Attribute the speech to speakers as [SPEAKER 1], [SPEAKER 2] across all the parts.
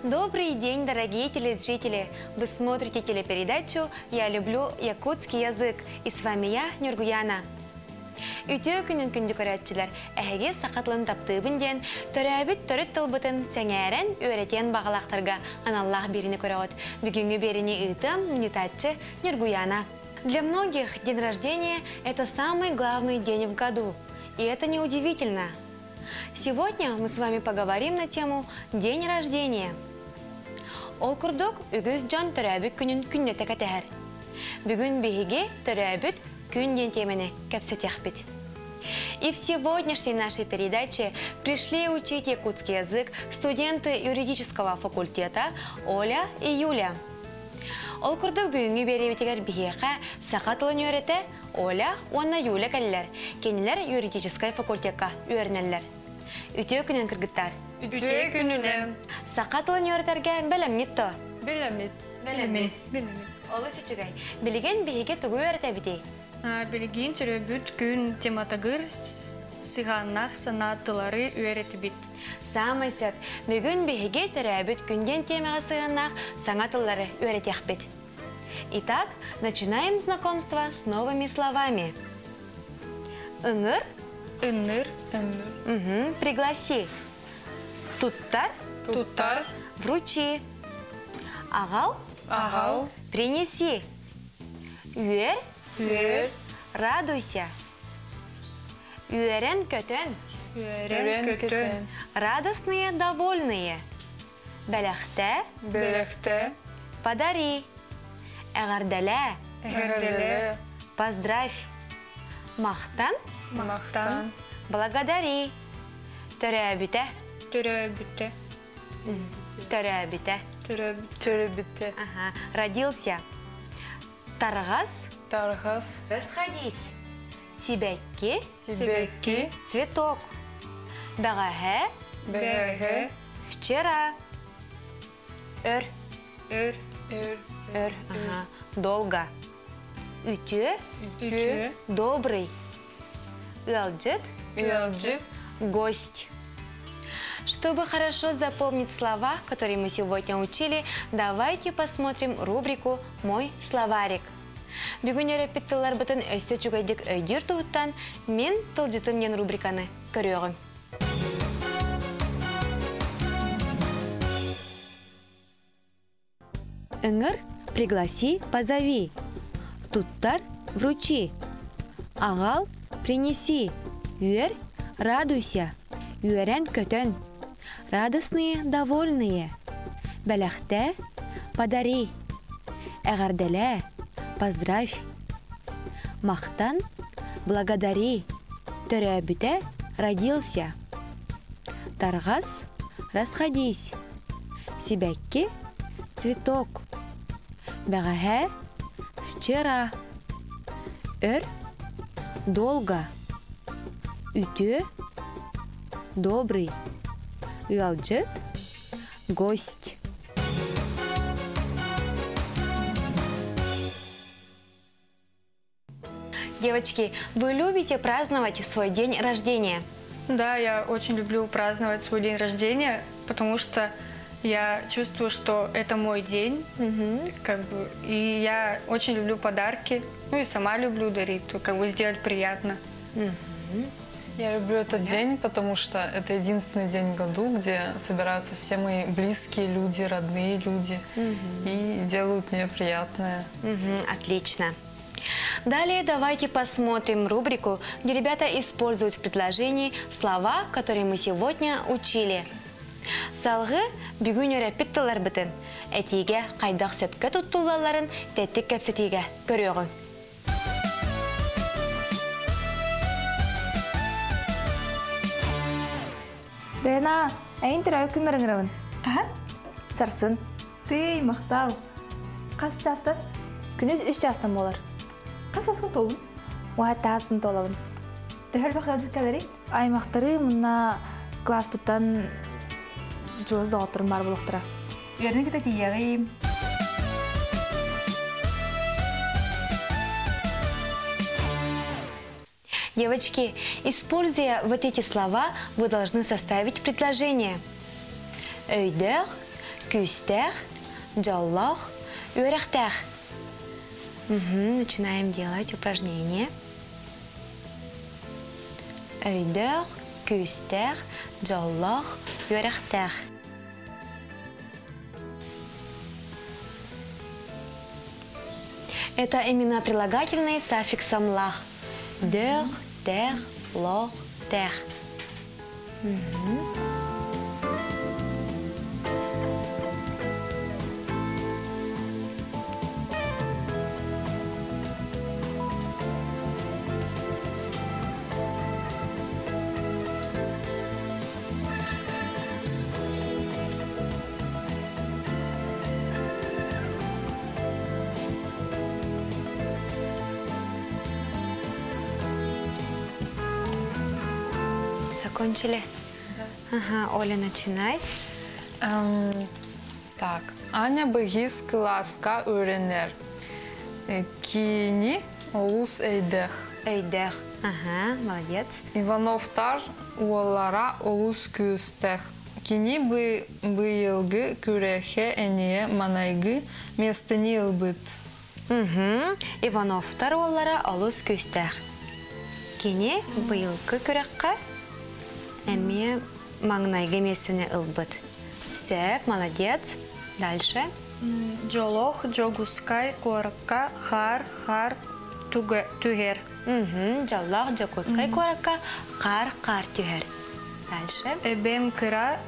[SPEAKER 1] Добрый день, дорогие телезрители! Вы смотрите телепередачу «Я люблю якутский язык» и с вами я, Нюргуяна. Үтүө күнүн күндү көрөөччүлэр, эһиги саха тылын таптыыбын диэн төрөөбүт төрүт тылбытын сэҥээрэн үөрэтиэн баҕалаахтарга аналлаах биэриини көрөҕүт. Бүгүҥҥү биэриини ыытыам ыытааччы Нюргуяна. Для многих день рождения – это самый главный день в году. И это неудивительно. Сегодня мы с вами поговорим на тему «День рождения». Ол курдук үгүс дьон төрөөбүт күнүн күннэтэ кэтэһэр. Бүгүн биһиги төрөөбүт күн диэн тиэмэни кэпсэтиэхпит. И в сегодняшней нашей передаче пришли учить якутский язык студенты юридического факультета Оля и Юля. Ол курдук бүгүҥҥү биэриибитигэр биһиэхэ саха тылын үөрэтэ Оля уонна Юля кэллилэр. Кинилэр юридическай факультекка үөрэнэллэр. Үтүө күнүнэн кыргыттар.
[SPEAKER 2] Үтүө күнүнэн.
[SPEAKER 1] Саха тылын үөрэтэргэ бэлэмҥит дуо?
[SPEAKER 2] Бэлэммит.
[SPEAKER 1] Бэлэммит.
[SPEAKER 2] Бэлэммит.
[SPEAKER 1] Олус үчүгэй. Билигин биһиги тугу үөрэтэбитий?
[SPEAKER 2] Билигин төрөөбүт күн тематыгар сыһыаннаах саҥа тыллары үөрэтибит.
[SPEAKER 1] Саамай сөп. Бүгүн биһиги төрөөбүт күн диэн тиэмэҕэ сыһыаннаах саҥа тыллары үөрэтиэхпит. Итак, начинаем знакомство с новыми словами. Ыҥыр.
[SPEAKER 2] Ыҥыр.
[SPEAKER 1] Угу, пригласи. Туттар.
[SPEAKER 2] Туттар.
[SPEAKER 1] Вручи. Аҕал.
[SPEAKER 2] Аҕал.
[SPEAKER 1] Принеси. Үөр.
[SPEAKER 2] Үөр.
[SPEAKER 1] Радуйся. Үөрэн көтөн.
[SPEAKER 2] Үөрэн көтөн.
[SPEAKER 1] Радостные, довольные. Бэлэхтээ.
[SPEAKER 2] Бэлэхтээ.
[SPEAKER 1] Подари. Эҕэрдэлээ.
[SPEAKER 2] Эҕэрдэлээ.
[SPEAKER 1] Поздравь. Махтан.
[SPEAKER 2] Махтан.
[SPEAKER 1] Благодари. Төрөөбүтэ.
[SPEAKER 2] Төрөөбүтэ.
[SPEAKER 1] Төрөөбүтэ.
[SPEAKER 2] Төрөөбүтэ.
[SPEAKER 1] Ага. Родился. Тарҕас.
[SPEAKER 2] Тарҕас.
[SPEAKER 1] Расходись. Сибэкки.
[SPEAKER 2] Сибэкки.
[SPEAKER 1] Цветок. Бэҕэһээ.
[SPEAKER 2] Бэҕэһээ.
[SPEAKER 1] Вчера. Өр.
[SPEAKER 2] Өр. Өр.
[SPEAKER 1] Өр. Ага. Долго. Үтүө.
[SPEAKER 2] Үтүө.
[SPEAKER 1] Добрый. Ыалдьыт.
[SPEAKER 2] Ыалдьыт.
[SPEAKER 1] Гость. Чтобы хорошо запомнить слова, которые мы сегодня учили, давайте посмотрим рубрику «Мой словарик». Бүгүн үөрэппит тылларбытын өссө үчүгэйдик өйдүүр туһуттан «Мин тылдьытым» диэн рубриканы көрүөҕүҥ. Ыҥыр, пригласи, позови. Туттар, вручи. Аҕал, принеси. Үөр, радуйся. Үөрэн көтөн. Радостные, довольные. Бэлэхтээ, подари. Эҕэрдэлээ, поздравь. Махтан, благодари. Төрөөбүтэ, родился. Тарҕас, расходись. Сибэкки, цветок. Бэҕэһээ, вчера. Өр, долго. Үтүө, добрый. Ыалдьыт, гость. Девочки, вы любите праздновать свой день рождения?
[SPEAKER 2] Да, я очень люблю праздновать свой день рождения, потому что я чувствую, что это мой день, как бы, и я очень люблю подарки, ну и сама люблю дарить, то как бы сделать приятно.
[SPEAKER 3] Я люблю этот день, потому что это единственный день в году, где собираются все мои близкие люди, родные люди и делают мне приятное.
[SPEAKER 1] Мгм, отлично. Далее давайте посмотрим рубрику, где ребята используют в предложении слова, которые мы сегодня учили. Салгыы бүгүн үөрэппит тылларбытын этиигэ хайдах сөпкө туттуллалларын тэттик кэпсэтиигэ көрүөҕүҥ.
[SPEAKER 4] Дэна, эйигин төрөөбүт күммэр ыҥырабын.
[SPEAKER 5] Хаһан?
[SPEAKER 4] Сарсын.
[SPEAKER 5] Тыый, махтал. Хас чаастан?
[SPEAKER 4] Күнүс үс чаастан буолар.
[SPEAKER 5] Хас сааскын туоллуҥ?
[SPEAKER 4] Уһат тааспын туолабын.
[SPEAKER 5] Төһө элбэх ыалдьыт кэлэрий?
[SPEAKER 4] Аймахтары мунна класспыттан чугас доҕотторум баар буолуохтара.
[SPEAKER 5] Үөрэн кытта тиийэҕим.
[SPEAKER 1] Девочки, используя вот эти слова, вы должны составить предложение. Өйдөөх, Күүстээх, дьоллоох, үөрэхтээх. Угу, начинаем делать упражнение. Өйдөөх, күүстээх, дьоллоох, үөрэхтээх. Это именно прилагательные с аффиксом лах. Дөх, тех, лох, тех. Угу. Закончили? Да. Ага, Оля, начинай.
[SPEAKER 3] Эм, так, Аня бэһис кылааска үөрэнэр. Кини олус өйдөөх.
[SPEAKER 1] Өйдөөх. Ага, молодец.
[SPEAKER 3] Ивановтар уоллара олус күүстээх. Кини быйылгы күрэххэ эмиэ маҥнайгы миэстэни ылбыт.
[SPEAKER 1] Угу. Ивановтар уоллара олус күүстээх. Кини быйылгы күрэххэ эмиэ маҥнайгы миэстэни ылбыт. Сөп, молодец. Дальше.
[SPEAKER 2] Дьоллоох Дьокуускай куоракка хаар хаар түһэр.
[SPEAKER 1] Угу. Дьоллоох Дьокуускай куоракка хаар хаар түһэр. Дальше.
[SPEAKER 2] Эбэм кыра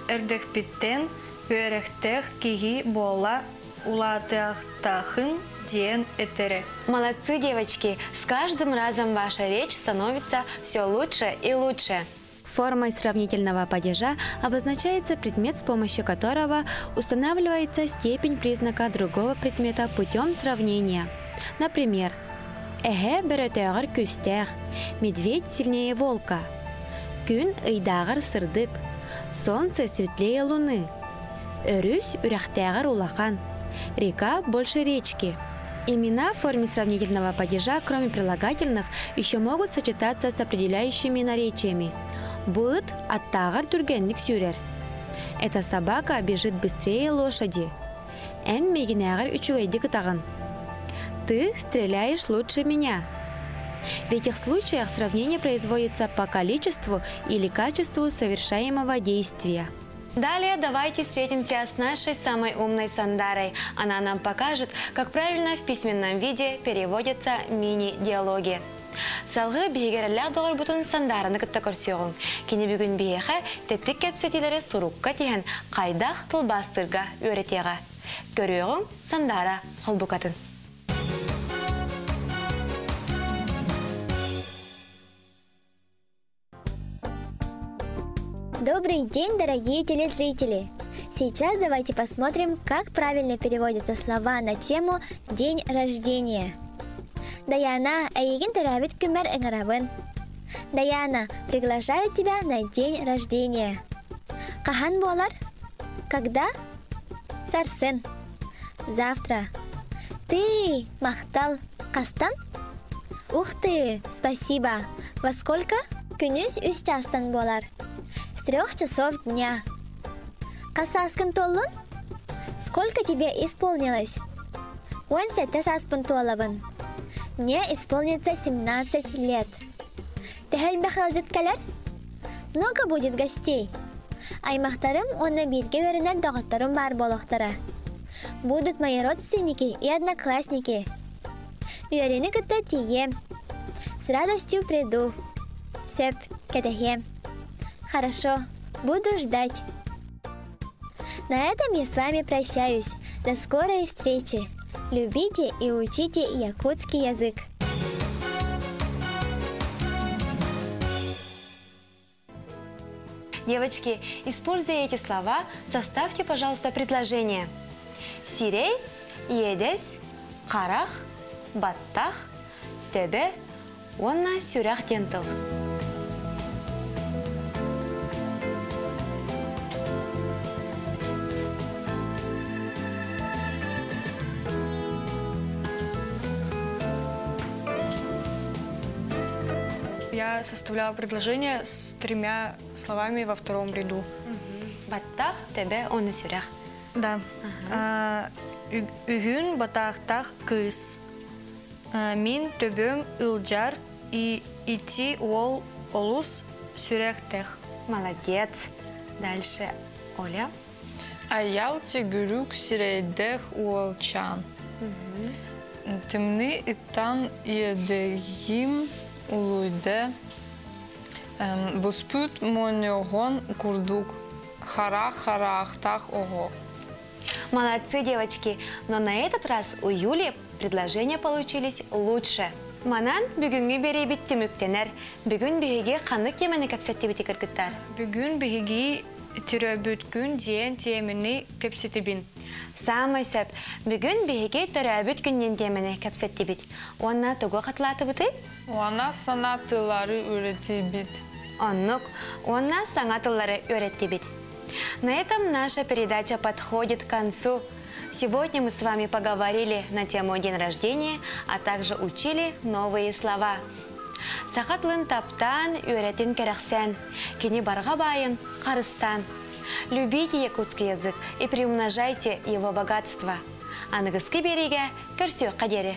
[SPEAKER 2] эрдэхпиттэн үөрэхтээх киһи буола улаатыахтааххын диэн этэрэ.
[SPEAKER 1] Молодцы, девочки! С каждым разом ваша речь становится все лучше и лучше. Формой сравнительного падежа обозначается предмет, с помощью которого устанавливается степень признака другого предмета путем сравнения. Например, Эһэ бөрөтөөҕөр күүстээх, медведь сильнее волка. Күн ыйдааҕар сырдык, солнце светлее луны. Өрүс үрэхтээҕэр улахан, река больше речки. Имена в форме сравнительного падежа, кроме прилагательных, еще могут сочетаться с определяющими наречиями. Бу ыт аттааҕар түргэнник сүүрэр. Эта собака бежит быстрее лошади. Эн миигиннээҕэр үчүгэйдик ытаҕын. Ты стреляешь лучше меня. В этих случаях сравнение производится по количеству или качеству совершаемого действия. Далее давайте встретимся с нашей самой умной Сандарой. Она нам покажет, как правильно в письменном виде переводятся мини-диалоги. Салгыы биһиги эрэллээх доҕорбутун Сандараны кытта көрсүөҕүҥ. Кини бүгүн биһиэхэ тэттик кэпсэтиилэри сурукка тиһэн хайдах тылбаастыырга үөрэтиэҕэ. Көрүөҕүҥ Сандара холбукатын.
[SPEAKER 6] Добрый день, дорогие телезрители! Сейчас давайте посмотрим, как правильно переводятся слова на тему «День рождения». Даяна, эйигин төрөөбүт күҥҥэр ыҥырабын. Даяна, приглашаю тебя на день рождения. Хаһан буолар? Когда? Сарсын. Завтра. Тыый, махтал. Хастан? Ух ты, спасибо. Во сколько? Күнүс үс чаастан буолар. С 3 часов дня. Хас сааскын туоллуҥ? Сколько тебе исполнилось? 17 сааспын туолабын. Мне исполнится 17 лет. Төһө элбэх ыалдьыт кэлэр? Много будет гостей. Аймахтарым уонна бииргэ үөрэнэр доҕотторум баар буолуохтара. Будут мои родственники и одноклассники. Үөрүүнү кытта тиийиэм. С радостью приду. Сөп, кэтэһиэм. Хорошо, буду ждать. На этом я с вами прощаюсь. До скорой встречи. Любите и учите якутский язык.
[SPEAKER 1] Девочки, используя эти слова, составьте, пожалуйста, предложение. Сирэй, иэдэс, харах, баттах, төбө, уонна сүрэх диэн тыл.
[SPEAKER 2] Я составляла предложение с тремя словами во втором ряду.
[SPEAKER 1] Баттах, төбө, уонна сүрэх.
[SPEAKER 2] Да. Үһүн баттахтаах кыыс. Мин төбөм ыалдьар и ити уол олус сүрэхтээх.
[SPEAKER 1] Молодец. Дальше Оля.
[SPEAKER 3] Айал төгүрүк сирэйдээх уолчаан. Тымныыттан иэдэһим улуйда. Буспут моонньоҕон курдук хара харахтаах оҕо.
[SPEAKER 1] Молодцы, девочки! Но на этот раз у Юли предложения получились лучше. Манан бүгүҥҥү биэриибит түмүктэнэр. Бүгүн биһиги ханнык теманы кэпсэттибитий, кыргыттар?
[SPEAKER 2] Бүгүн биһиги төрөөбүт күн диэн теманы кэпсэттибит.
[SPEAKER 1] Саамай сөп. Бүгүн биһиги төрөөбүт күн диэн теманы кэпсэттибит. Уонна тугу хатылаатыбытый?
[SPEAKER 3] Уонна саҥа тыллары үөрэттибит.
[SPEAKER 1] Оннук. Уонна саҥа тыллары үөрэттибит. На этом наша передача подходит к концу. Сегодня мы с вами поговорили на тему день рождения, а также учили новые слова. Саха тылын таптаан, үөрэтиҥ, кэрэхсээҥ. Кини барҕа баайын харыстааҥ. Любите якутский язык и приумножайте его богатство. Аныгыскы биэриигэ көрсүөххэ диэри.